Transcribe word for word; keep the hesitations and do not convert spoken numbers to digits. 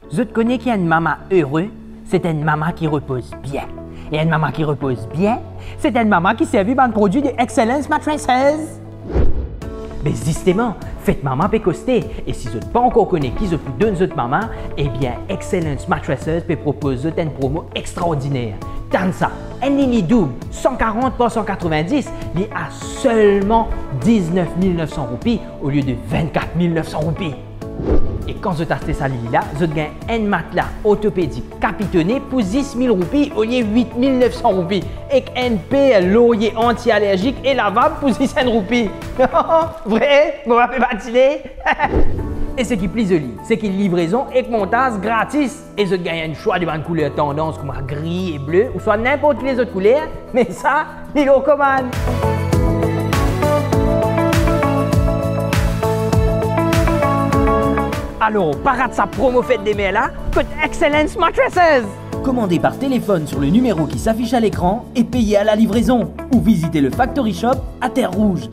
Zot kone ki enn mama ere, se enn mama ki repoz bien. E enn mama ki repoz bien, se enn mama ki servi bann prodwi de Excellence Mattresses. Me zisteman, fet mama pe koste, e si zot pa ankor kone ki zot pou donn zot mama, ebien, Excellence Mattresses pe propoz zot enn promo extraordiner. Tann sa, enn lili doub, san karant par san katrovin-dis, li a selman diznef mil nef san roupi olie de vinn-kat mil nef san roupi. E kan zot aste sa lili la, zot gagn enn matla ortopedik Capitone pou zis mil roupi olie wit mil nef san roupi, ek enn per lorye anti-alerzik e lavab pou zis enn roupi. Vre? Mo pa pe batile? E seki pli zoli, seki livrezon ek montaz gratis. E zot gagn enn swa de bann kouler tandans kouma gri e ble, ouswa ninport ki lezot kouler, me sa, li lor komann. Alor, pa rat sa promo fet demin la, kot Excellence Mattresses. Commandez par téléphone sur le numéro qui s'affiche à l'écran et payez à la livraison. Ou visitez le Factory Shop à Terre Rouge.